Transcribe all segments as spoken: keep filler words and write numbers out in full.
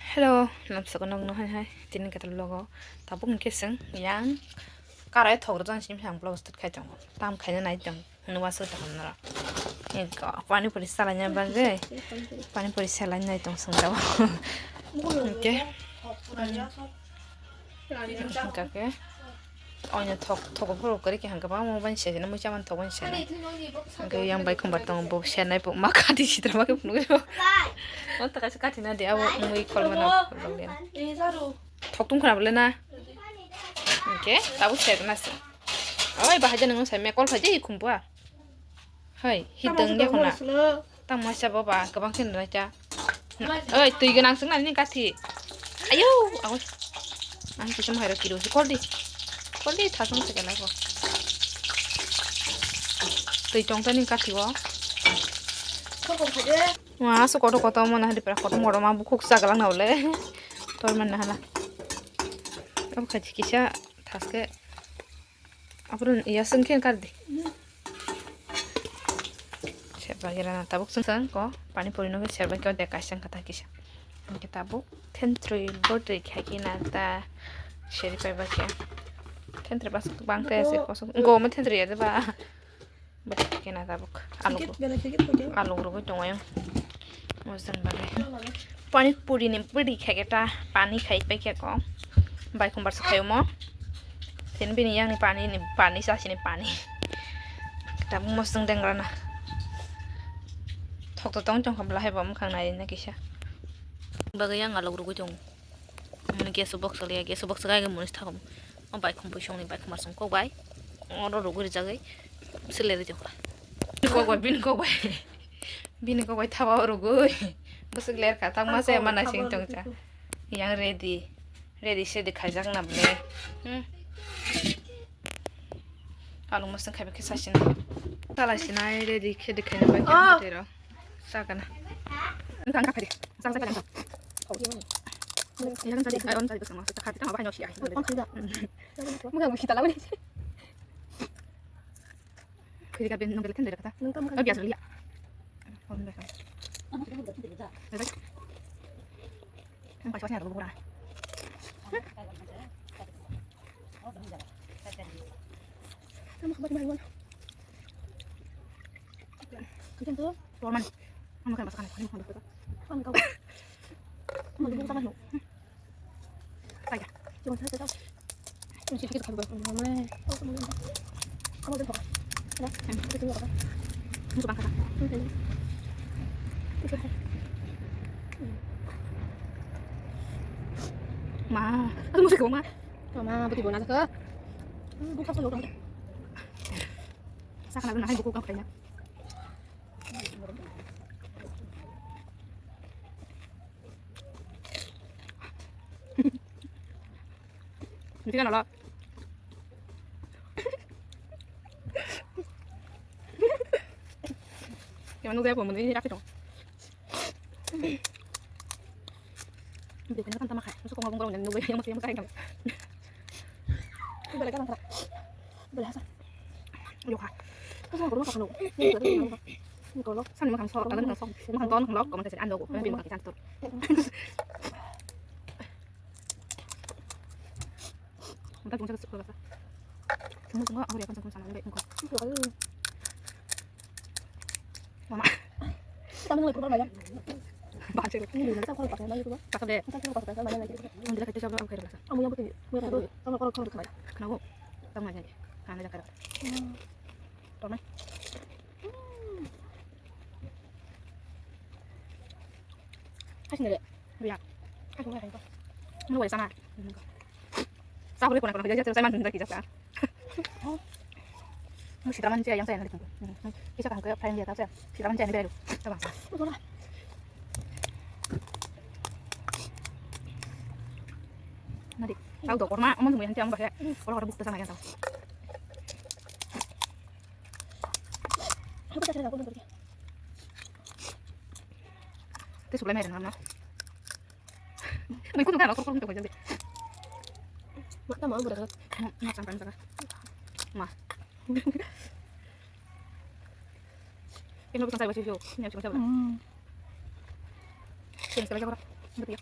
Hello, namsako nokno hai hai tini katal vlogo tabuk hwnkhe chwng yang karai thok rwjak simi ang vlog start khai tongo, tam khaina nai tong hwnwi uansuk tong norok. Pani puri salaina bagwi pani puri salaina nai tong chwng tabuk. Hwnkhe hwnkhe Oino thok, thok phuru kwrwi khe hangkhe bangma bani sejana mui chamani thok bani sejana. Hangkhe yang bai khumbar tongo bo sernai bo ma kati sitra ma khe phunukjak. O ta kaisa kati na de abo mui khol mano khol rok le. Thok tung khna bole na. Hangkhe tabuk sejana se. Oi bahai jani nung sai me kol phai je khumbu a. Hai, hidung ya khuna. Tamo sa baba, kabang khe nai cha. Oi, twi gwnang sung nani kathi. Ayo, ago. Ang kisa mahai rok kiro. Kol di. Kol di, thasung se kela ko. Twi tong tani kathi o. Wa, so koto koto mo na hadi pra koto moro ma bukhuk sa galang na ole. Tor man na hala. Ab khaji kisa thaske. Apro ya sung khe kar di. Serba gira na tabuk sung sung ko pani puri no serba kyo de kaisang kata kisa. Hingke tabuk thentrui botri khai khe na ta seri pai ba khe. Thentrui bas bang te se kosong. Go mo thentrui ya de ba. Botri khai khe na tabuk. Alu. Cricket, bela cricket ko de. Alu rogoi tongo yang. Mojang bagwi. Pani puri ni puri khai khe ta pani khai pai khe ko. Bai khumbar sa khai mo. Then bini yang ni pani ni pani sa sini pani. Ta mosong dengra na. Thok to tong tong kham lahai bom khang nai na kisa. Bagwi yang alok rugui tong. Mani gas box liya, gas box gai mani thagom. O bai khum pui song ni bai khumar song kok bai. Oro rugui rijagwi. Sile ri jokla. Kok bai bin kok bai. Bini kok bai thawa rugui. Bwswk ler kha, tang ma se mana sing tong cha. Yang ready. Ready sedi khaijak na bole. Hmm. Alu mosong khai khe sasin. Salai sinai ready khe de khai na bai khe tero. Sakana. Nang ka khai. Sang sa ka. Yang sa de kai on sa de bwsang ma. Sa khai ta ma bai no si ai. Mung si ta la ni. Khiri ka ben nong bele thendere kata. Nong tam ka biasa liya. Oh, nong bele. Nong pasu pasu ya lo bora. Nong khabar mai wan. Kitan tu. Roman. Nong kan pasu kan. Nong kan pasu. Nong kau. Nong kau sama no. Kaya. Cuma satu tau. Cuma sedikit kalau boleh. Kamu tu apa? Ya, itu apa? Itu bangka. Itu. Ma, aku mesti ke rumah. Mama, betul benar ke. Buka solo dong. Saya kenal dengan buku kau kayaknya. Mesti kan ala. Yang mana saya pun ini rakyat dong. Dia kena kan tamak hai. Masuk kong ngomong yang nunggu yang masih masih kan. Balik kan angkat. Balik asal. Yo kha. Kasa ngoro kha no. Ngoro. San makan sok, kan sok. Makan ton lok, komentar saya ando ko. Tapi makan ikan tuh. Entah tunggu satu kasa. Tunggu tunggu aku dia kan tunggu sana baik tunggu. Mama. Kamu nggak keluar banyak. Baca. Ini dulu saya kalau pakai lagi tuh. Pakai deh. Saya kalau pakai banyak lagi. Yang jelas itu siapa aku kira. Kamu yang betul. Kamu kalau kalau kemana? Kenapa? Tahu aja. Karena jaga. Tormai. Kasih deh. Biar. Kasih nggak kayak. Mana boleh sama. Sa hule kona kona jaja sa man da kisa sa. Mo sitra man jaya yang saya nanti tunggu. Kisa kan ke friend dia tahu saya. Sitra man jaya nanti dulu. Coba. Nanti. Tahu dokor ma, omong yang tiang bahaya. Kalau ada bukti sana yang tahu. Aku tak ada aku pergi. Te sublai mai rang na. Mai kutu ka lo kor kor to jandi. Mata mau berasa. Ma sang tan tan. Ma. Ini bukan saya baca video. Ini cuma saya. Hmm. Sini sekali aja. Betul ya.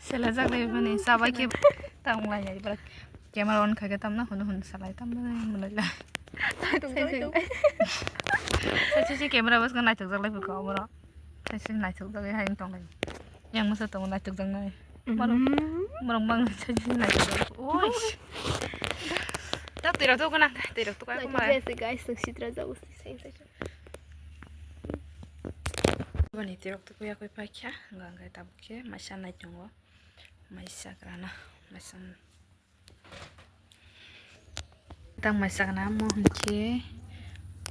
Sela jak lai mani sabai ke tang lai ya ibra. Camera on kha ke tamna hunu hunu salai tamna mulai la. Taitung, taitung. Sai sai camera bas ka naituk jak lai ko moro. Sai sai naituk jak hai tong lai. Yang masa tong naituk jak nai. Moro moro mang sai sai naituk jak. Oi. Tak tira tu kana tira tu kai ko mai. Guys, sitra jak usti sai sai. Bani tirok tu kuya koi paikha, hwnka hwnkhe tabuk khe maisa nai tongo, maisa grana, maisa. Tang maisa grana mo hwnkhe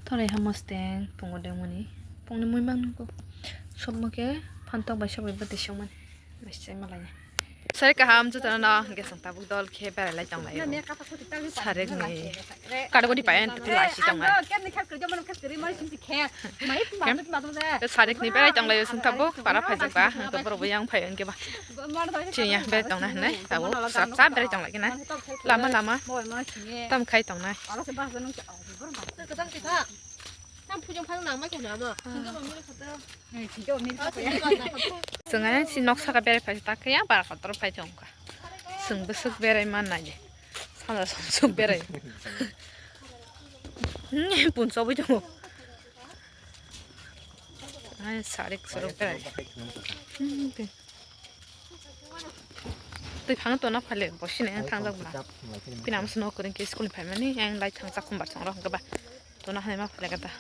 thorai ha mosteng pungo de muni, pungni mui mang nukgo, sokmo khe phantok bai sokbai bwtwi songmani, maisa malai. Sari kaham jotono no hwnkhe chwng tabuk dol khe berai lai tong lai o. Sarik ni kadagodi pai ang twi lai si tong lai. Sarik ni berai tong lai o chwng tabuk para phai jak ba hwnkhe borok bo yang phai o hwnkhe ba. Chini ya berai tong nai hinwi tabuk sap sap berai tong lai khe nai lama lama tam khai tong nai. Tam phujong phang nang ma khe nang ma. Hwnkhe bo mili khato. Chwng ayang si nok saka berai phai tak khe yang bara kotor phai thung kha. Chwng bwswk berai man nai. Sanda song song berai. Hmm, pun sobwi tongo. Ai sarik suruk berai. Hmm, tei. Twi phang tona phale bosi nai thang jak ba. Pina mosno kwrwng khe school ni phaimani yang lai thang jak khumbar song rok hwnkhe ba. Tona hai ma phale kata.